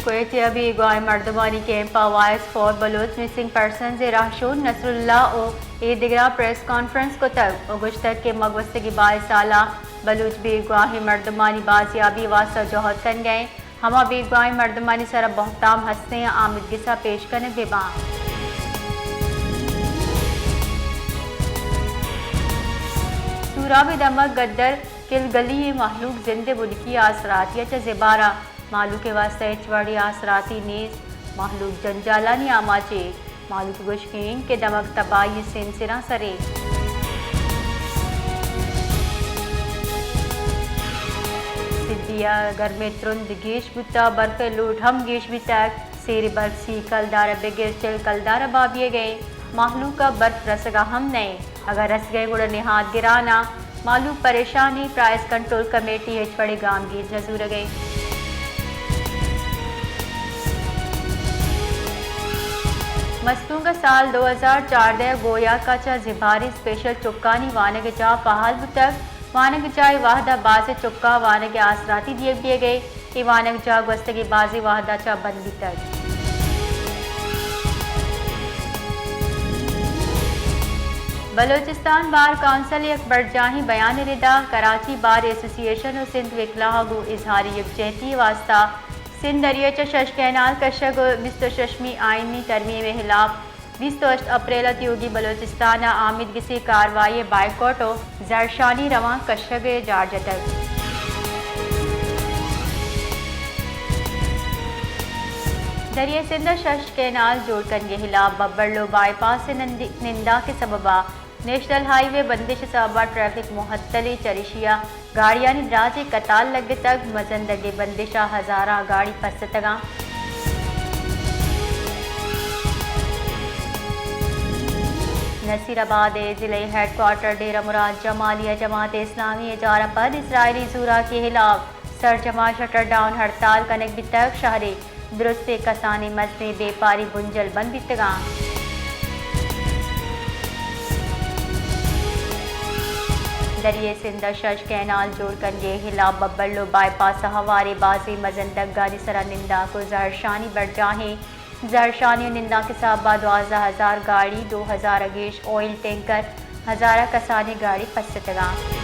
کوئٹہ ءَ بیگواہیں مردمانی کیمپ ءَ voice for Baloch missing persons ءِ راہشون نصراللہ ءُ اے دگراں پریس کانفرنس کتگ ءُ گوشتگ کہ ماں گوستگیں بائی سال ءَ بلوچ بیگواہیں مردمانی بازیابی ءِ واستہ جہد کنگ ءَ ایں، ہما بیگواہیں مردمانی سر ءَ بہتام ہستیں آمیدگس ءَ پیش کنگ بہ باں۔ سوراب ءِ دمگ گدر کل گلی ءِ مہلوک زند ءِ بنکی آسراتی ءَ چہ زبہر ءَ، مہلوک ءِ واستہ ہچ وڑیں آسراتی نیست، مہلوک جنجالانی آماچ ایں، مہلوک ءِ گوشگ ایں کہ دمگ تباہی ءِ سیمسراں سر ایں۔ سبی ءَ گرمی ترند گیش بوتگ، برف ءِ لوٹ ہم گیش بیتگ، سیر ءِ برف سی کلدار ءَ بگر چل کلدار ءَ بہا بیگ ءَ ایں، مہلوک ءَ برف رسگ ءَ ہم نہ ایں۔ اگاں رسگ ءَ گڑا نہاد گران ءَ، مہلوک پریشان ایں، پرائس کنٹرول کمیٹی ہچ وڑیں گامگیج نہ زورگ ءَ ایں۔ مستونگ ءَ سال دو ہزار چاردہ ءَ گویاک ءَ چہ زبہری اسپیشل چکانی وانگ ءِ جاہ فعال بوتگ۔ وانگجاہ ءِ وہد ءَ بازیں چکاں وانگ ءِ آسراتی دیگ بیگ ءَ اے وانگجاہ گوستگیں بازیں وہد ءَ چہ بند بیتگ۔ بلوچستان بار کونسل ءِ یک برجاہیں بیان ءِ ردا کراچی بار ایسوسی ایشن ءُ سندھ وکلاں ءَ گوں اظہار یکجہتی ءِ واستہ سندھ دریا ءَ چہ شش کینال کشگ ءُ بیست ءُ ششمی آئینی ترمیم ءِ ہلاپ بیست ءُ ہشت اپریل ءَ تیوگیں بلوچستان ءَ آمیدگسی کاروائی ءِ بائیکاٹ ءُ زہرشانی روانک کشگ ءِ جار جتگ۔ دریائے سندھ ءَ شش کینال جوڑ کنگ ءِ ہلاپ ببرلو بائی پاس ءِ نندی-، ننداک ءِ سبب ءَ نیشنل ہائی وے بندش ءِ سبب ءَ ٹریفک معطل ایں، چریشی ءَ گاڑیانی دراجیں کتار لگتگ، مزن دگے بندش ءَ ہزاراں گاڑی پستگ اَنت۔ نصیر آباد ءِ ضلعی ہیڈ کوارٹر ڈیرہ مراد جمالی ءَ جماعت اسلامی ءِ اجار ءَ پد اسرائیلی زوراکی ءِ ہلاپ سرجم ءَ شٹر ڈاؤن ہڑتال کنگ بیتگ، شہر ءِ درستیں کسانیں مزنیں بیپاری بنجل بند بیتگ اَنت۔ دریائے سندھ ءَ شش کینال جوڑ کنگ ءِ ہلاپ ببرلو بائی پاس ءِ ہواریں بازیں مزن دگانی سرا ننداک ءُ زہرشانی برجاہ ایں۔ زہرشانی ءُ ننداک ءِ سبب ءَ دوازدہ ہزار گاڑی، دو ہزار ءَ گیش آئل ٹینکر، ہزاراں کسانیں گاڑی پستگ اَنت۔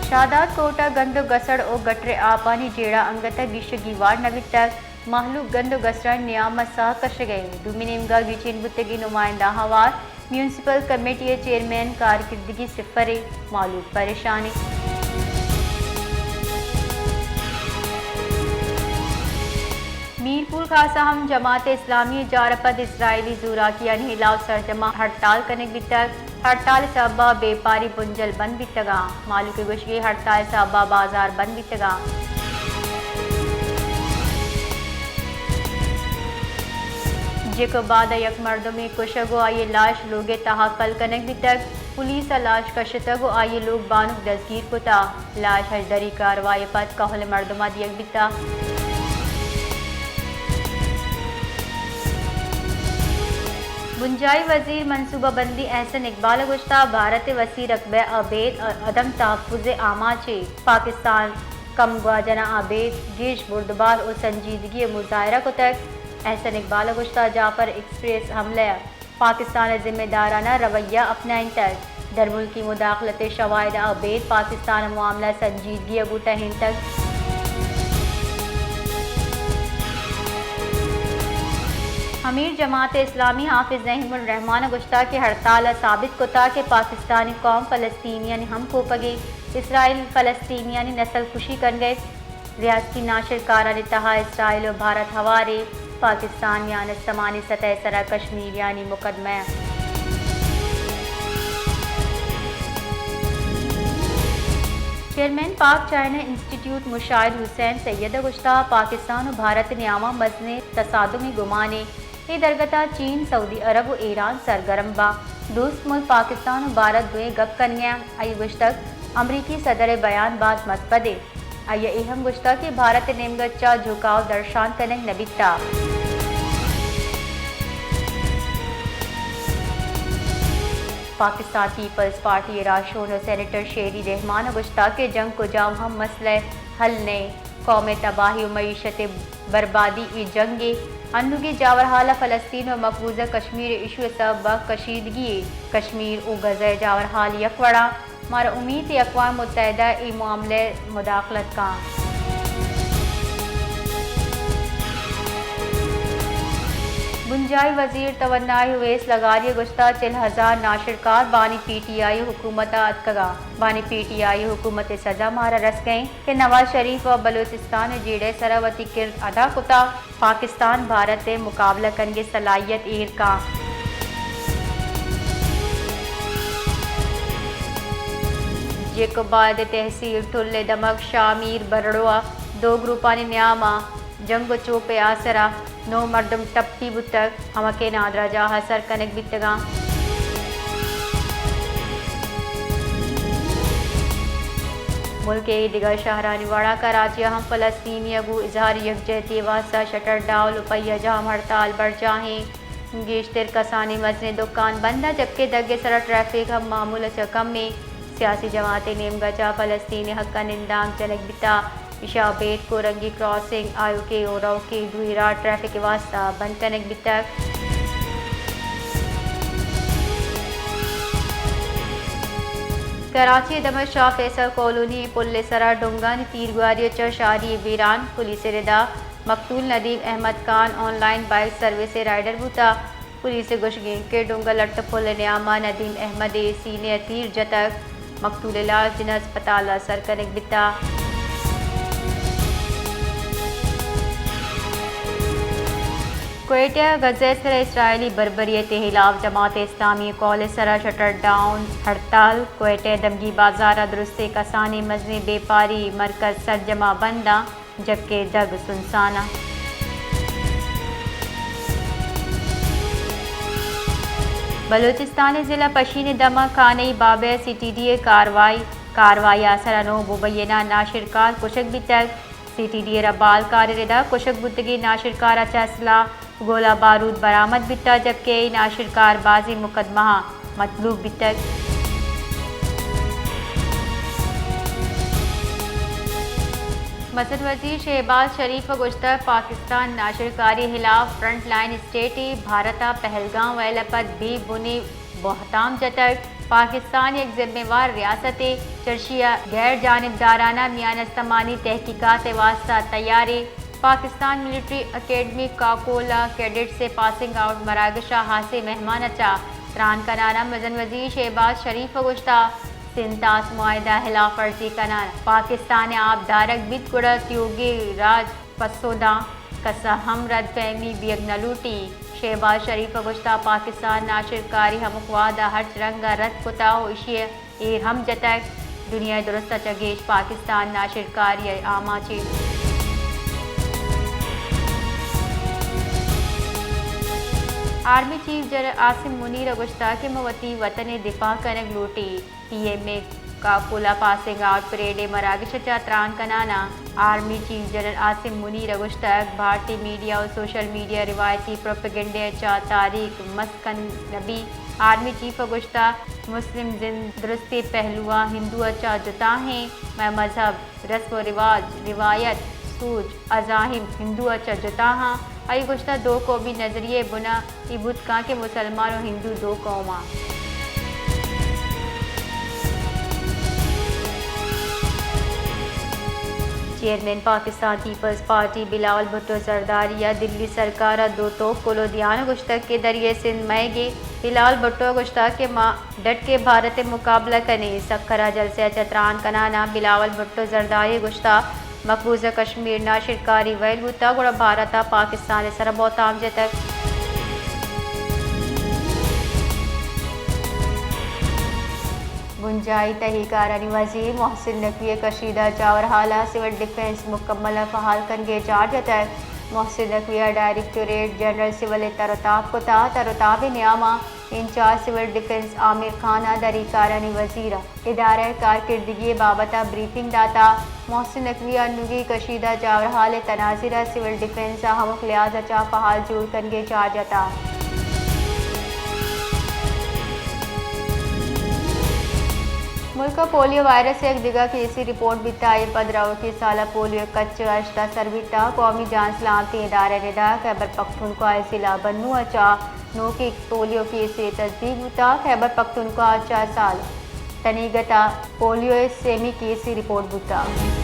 شاہداد کوٹ ءَ گند ءُ گسڑ ءُ گٹر ءِ آپانی جیڑہ انگت ءَ گیشگی وار نہ بیتگ، مہلوک گند ءُ گسڑانی نیام ءَ ساہ کشگ ءَ اَنت۔ دومی نیمگ ءَ گچین بوتگیں نمائندہ ہوار، میونسپل کمیٹی ءِ چیئرمین کارکردگی صفر ایں، مہلوک پریشان ایں۔ میرپور خاص ءَ ہم جماعت اسلامی ءِ اجار ءَ پد اسرائیلی زوراکیانی ہلاپ سرجم ءَ ہڑتال کنگ بیتگ۔ ہڑتال ءِ سبب ءَ بیپاری بنجل بند بیتگ اَنت۔ مہلوک ءِ گوشگ ایں ہڑتال ءِ سبب ءَ بازار بند بیتگ اَنت۔ جیکوباد ءَ یک مردمے کشگ ءُ آئی ءِ لاش لوگ ءِ تہا کل کنگ بیتگ۔ پولیس ءَ لاش کشتگ ءُ آئی ءِ لوگ بانک دزگیر کتگ۔ لاش ہژدری کاروائی ءَ پد کہول ءِ مردماں دیگ بیتگ۔ بنجاہی وزیر منصوبہ بندی احسن اقبال ءَ گوشتگ، بھارت ءِ وسیع رقبہ ءَ ابید عدم تحفظ ءِ آماچ ایں، پاکستان کم گواجن ءَ ابید گیش بردبار ءُ سنجیدگی ءِ مظاہرہ کتگ۔ احسن اقبال ءَ گوشتگ، جعفر ایکسپریس حملہ ءَ پاکستان ءَ ذمہ دارانہ رویہ اپنائینتگ، درملکی مداخلت ءِ شواہد ءَ ابید پاکستان ءِ معاملہ ءَ سنجیدگی ءَ گوں ٹہینتگ۔ امیر جماعت اسلامی حافظ نعیم الرحمان ءَ گوشتگ کہ ہڑتال ءَ ثابت کتگ کہ پاکستانی قوم فلسطینیانی ہمکوپگ ایں، اسرائیل فلسطینیانی نسل کشی کنگ ءَ ریاستی ناشرکارانی تہا اسرائیل ءُ بھارت ہوار ایں، پاکستان میان استمانی سطح ءِ سرا کشمیریانی مقدمہ۔ چیئرمین پاک چائنا انسٹیٹیوٹ مشاہد حسین سید ءَ گوشتگ، پاکستان ءُ بھارت ءِ نیام ءَ مزنیں تصادمے گمان ایں، اے درگت ءَ چین، سعودی عرب ءُ ایران سرگرم باں۔ دوست ملک پاکستان ءُ بھارت دوئیں گپ کنگ ءَ اَنت۔ آئی ءَ گوشتگ، امریکی صدر ءِ بیان باز مزپد ایں۔ آئی ءَ اے ہم گوشتگ کہ بھارت ءِ نیمگ ءَ چہ جھکاؤ درشان کنگ نہ بیتگ۔ پاکستان پیپلز پارٹی ءِ راہشون ءُ سینیٹر شیری رحمان ءَ گوشتگ کہ جنگ کجام ہم مسئلہ ءِ حل نہ اِنت، قوم ءِ تباہی ءُ معیشت ءِ بربادی اے جنگ ءِ انوگیں جاورحال ءَ فلسطین ءُ مقبوضہ کشمیر ءِ ایشو ءِ سبب ءَ کشیدگی ءِ کشمیر ءُ غزہ ءِ جاورحال یک وڑ ءَ، مارا امیت اِنت اقوام متحدہ اے معاملہ ءَ مداخلت کنت۔ بنجاہی وزیر توانائی اویس لغاری ءَ گوشتگ چل ہزار ناشرکار بانی پی ٹی آئی حکومت ءَ اتکگ اَنت، بانی پی ٹی آئی حکومت ءِ سزا مارا رستگ اِنت کہ نواز شریف ءَ بلوچستان ءِ جیڑہ ءِ سرا وتی کرد ادا کتگ۔ پاکستان بھارت ءِ مقابلہ کنگ ءِ صلاحیت ایر کنت۔ جیکب آباد ءِ تحصیل ٹل ءِ دمگ شاہ میر برڑو ءَ دو گروپانی نیام ءَ جنگ ءُ چوپ ءِ آسر ءَ نو مردم ٹپی بوتگ، ہمکین آں درجاہ ءَ سر کنگ بیتگ اَنت۔ ملک ءِ دگہ شہرانی وڑ ءَ کراچی ءَ ہم فلسطینی ءَ گوں اظہار یکجہتی ءِ واستہ شٹر ڈاؤن ءُ پہیہ جام ہڑتال برجاہ اِنت۔ گیشتر کسانیں مزنیں دکان بند اَنت، جبکہ دگ ءِ سرا ٹریفک ہم معمول ءَ چہ کم اِنت۔ سیاسی جماعتانی نیمگ ءَ چہ فلسطین ءِ حق ءَ نندانک جنگ بیتگ۔ ایشی ءَ ابید کورنگی کراسنگ، آیوکیں ءُ روکیں دوئیں راہ ٹریفک ءِ واستہ بند کنگ بیتگ۔ کراچی ءِ دمگ شاہ فیصل کالونی ءِ پل ءِ سرا ڈنگانی تیرگواری ءَ چہ شہری بیران، پولیس ءِ ردا مقتول Nadeem Ahmed Khan online bike service ءِ رائیڈر بوتگ۔ پولیس ءِ گوشگ اِنت کہ ڈنگ ءَ لٹ ءُ پل ءِ نیام ءَ ندیم احمد ءِ سینہ ءَ تیر جتگ۔ مقتول ءِ لاش جناح ہسپتال ءَ سر کنگ بیتگ۔ کوئٹہ ءَ غزہ ءِ سرا اسرائیلی بربریت ءِ ہلاپ جماعت اسلامی ءِ کال ءِ سرا شٹر ڈاؤن ہڑتال۔ کوئٹہ ءِ دمگی بازار ءَ درستیں کسانیں مزنیں بیپاری مرکز سرجم ءَ بند اَنت۔ جبکہ دگ سنسان اَنت۔ بلوچستان ءِ ضلع پشین ءِ دمگ کانئی بابہ ءَ سی ٹی ڈی ءِ کاروائی، کاروائی ءِ آسر ءَ نو مبینہ ناشرکار کشگ بیتگ۔ سی ٹی ڈی ءِ ربالکار ءِ ردا کشگ بوتگیں ناشرکار ءَ چہ اسلحہ گولہ بارود برآمد بیتگ، جبکہ اے ناشرکار بازیں مقدمہاں مطلوب بیتگ۔ مزن وزیر شہباز شریف ءَ گوشتگ، پاکستان ناشرکاری ءِ ہلاف فرنٹ لائن اسٹیٹ اِنت، بھارت ءَ پہلگام ویل ءَ پد بے بنیں بہتام جتگ۔ پاکستان یک ذمہ وار ریاستے، چرشی ءَ غیر جانبدارانہ میان استمانی تحقیقات ءِ واستہ تیار اِنت۔ پاکستان ملٹری اکیڈمی کاکول ءَ کیڈٹس ءِ پاسنگ آؤٹ مراگش ءَ ہاسیں مہمان ءَ چہ تران کنان ءَ مزن وزیر شہباز شریف ءَ گوشتگ، سنتاس معاہدہ ءِ ہلاف ورزی کنان پاکستان ءِ آپ دارگ بیت گڑا تیوگیں راج پسو داں، کس ءَ ہم رد فہمی بیگ نہ لوٹی۔ شہباز شریف ءَ گوشتگ، پاکستان ناشرکاری ہمک وہد ءَ ہرچ رنگ ءَ رد کتگ ءُ ایشی ءَ ایر ہم جتگ۔ دنیا ءِ درست ءَ چہ گیش پاکستان ناشرکاری ءِ آماچ اِنت۔ آرمی چیف جنرل عاصم منیر ءَ گوشتگ کہ ما وتی وطن ءِ دفاع کنگ لوٹیں۔ پی ایم اے کاکول ءَ پاسنگ آؤٹ پریڈ ءِ مراگش ءَ چہ تران کنان ءَ آرمی چیف جنرل عاصم منیر ءَ گوشتگ، بھارتی میڈیا ءُ سوشل میڈیا روایتی پروپیگنڈے ءَ چہ تاریخ مست کن نہ بیت۔ آرمی چیف ءَ گوشتگ، مسلم زند درستیں پہلواں ہندو ءَ چہ جتا ایں، مئے مذہب، رسم ءُ رواج، روایت، سوچ، عزائم ہندو ءَ چہ جتا آں۔ آئی ءَ گوشتگ، دو قومی نظریہ ءِ بنا اے بوت کنت کہ مسلمان ءُ ہندو دو قوم آں۔ چیئرمین پاکستان پیپلز پارٹی بلاول بھٹو زرداری ءَ دلی سرکار ءَ دو توک کلوہ دیان ءَ گوشتگ کہ دریائے سندھ مئیگ اِنت۔ بلاول بھٹو ءَ گوشتگ کہ ما ڈٹ کے بھارت ءِ مقابلہ کنیں۔ سکھر ءَ جلسہ ءَ چہ تران کنان ءَ بلاول بھٹو زرداری ءَ گوشتگ، مقبوضہ کشمیر ناشرکاری ویل بوتگ، گڑا بھارت ءَ پاکستان ءِ سرا بہتام جتگ۔ بنجاہی تہی کارانی وزیر محسن نقوی ءَ کشیدہ جاورحال ءَ سول ڈیفنس مکمل ءَ فعال کنگ ءِ چارج جتگ۔ محسن نقوی ءَ ڈائریکٹوریٹ جنرل سول ءَ تر ءُ تاب کتگ۔ تر ءُ تاب ءِ نیام ءَ انچارج سول ڈیفنس عامر خان ءَ دری کارانی وزیر ءَ ادارہ ءِ کارکردگی ءِ بابت ءَ بریفنگ داتگ۔ محسن نقوی ءَ انوگیں کشیدہ جاورحال ءِ تناظر ءَ سول ڈیفنس ءَ ہمک لحاظ ءَ چہ فعال جوڑ کنگ ءِ چارج جتگ۔ ملک ءَ پولیو وائرس ءِ یک دگہ کیسے رپورٹ بیتگ، اے پد روکی سال ءَ پولیو ءِ کچ ہشت ءَ سر بیتگ۔ قومی جان سلامتی ادارہ ءِ ردا خیبر پختونخوا ءِ ضلع بنوں ءَ چہ نوکیں پولیو کیسے تصدیق بوتگ۔ خیبر پختونخوا ءَ چہ سال تنیگت ءَ پولیو ءِ سیمی کیسے رپورٹ بوتگ۔